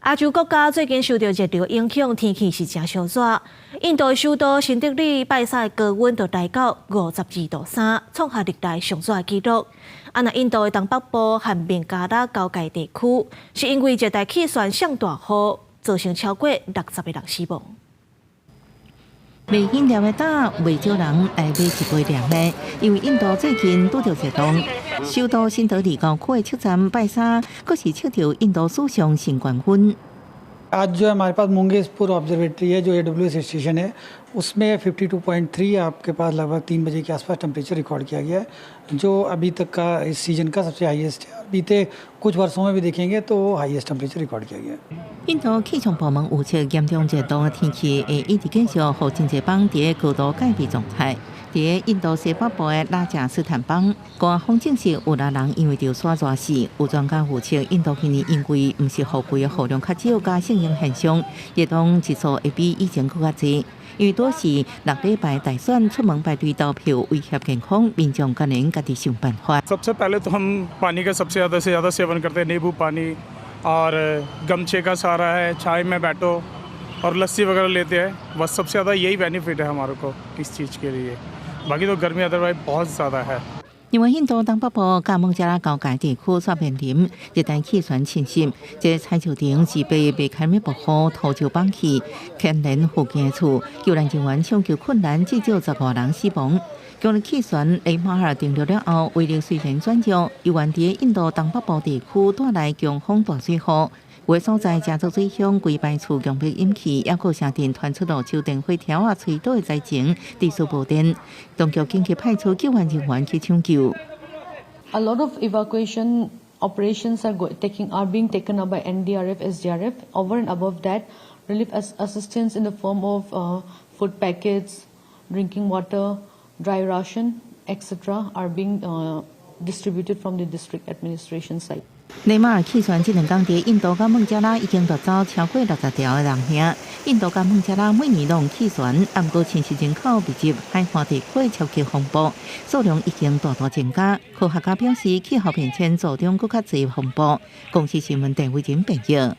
亞洲國家最近受著熱流影響，天氣是誠燒熱。印度首都新德里拜三高溫就來到52.3度，創下歷來上熱的紀錄。啊，若印度的東北部和孟加拉交界地區，是因為熱帶氣旋上大雨，造成超過60個人死亡。賣飲料的擔，袂少人來買一杯涼的，因為印度最近拄著熱浪，首都新德里郊區的車站拜三，閣是測著印度史上新高溫。 आज जो हमारे पास मुंगेशपुर ऑब्जर्वेटरी है, जो एडब्ल्यूएस स्टेशन है, उसमें 52.3 आपके पास लगभग 3 बजे के आसपास टेम्परेचर रिकॉर्ड किया गया है, जो अभी तक का इस सीजन का सबसे हाईएस्ट है। बीते कुछ वर्षों में भी देखेंगे तो highest temperature record किया गया है। 印度氣象部門預測，嚴重熱浪的天氣會一直繼續，予真濟邦佇高度戒備狀態。佇印度西北部的拉賈斯坦邦，官方證實有六人因為著沙熱死。有專家預測，印度今年因為毋是雨季的雨量較少，佮聖嬰現象，熱浪日數會比以前閣較濟。因為拄是六禮拜大選，出門排隊投票威脅健康，民眾可能家己想辦法。 सबसे पहले तो हम पानी का सबसे ज़्यादा से ज़्यादा सेवन करते हैं, नींबू पानी और गमछे का सहारा है, छाँव में बैठो और लस्सी वगैरह लेते हैं। बस सबसे ज़्यादा यही बेनिफिट है हमारे को इस चीज़ के लिए। बाकी तो गर्मी अदरवाइज बहुत ज़्यादा है। 另外，印度東北部佮孟加拉交界地區煞面臨熱帶氣旋侵襲，這採石場是被未開的暴雨土石崩去，牽連附近的厝，救援人員搶救困難，至少15人死亡。強烈氣旋雷馬爾登陸了後，威力雖然轉弱，猶原佇印度東北部地區帶來強風大水雨，有的所在誠濟水鄉規排厝強迫淹去，抑閣城鎮傳出路手電火柱仔吹倒的災情，持續無電。當局緊急派出救援人員去搶救。 A lot of evacuation operations are being taken up by NDRF, SDRF. Over and above that, relief assistance in the form of food packets, drinking water, dry ration, etc. are being distributed from the district administration side. 雷馬爾氣旋這兩工佇印度佮孟加拉已經奪走超過60條的人命。印度佮孟加拉每年攏有氣旋，毋過侵襲人口密集海岸地區超級風暴數量已經大大增加。科學家表示，氣候變遷造成閣較濟風暴。公視新聞鄧偉仁編譯。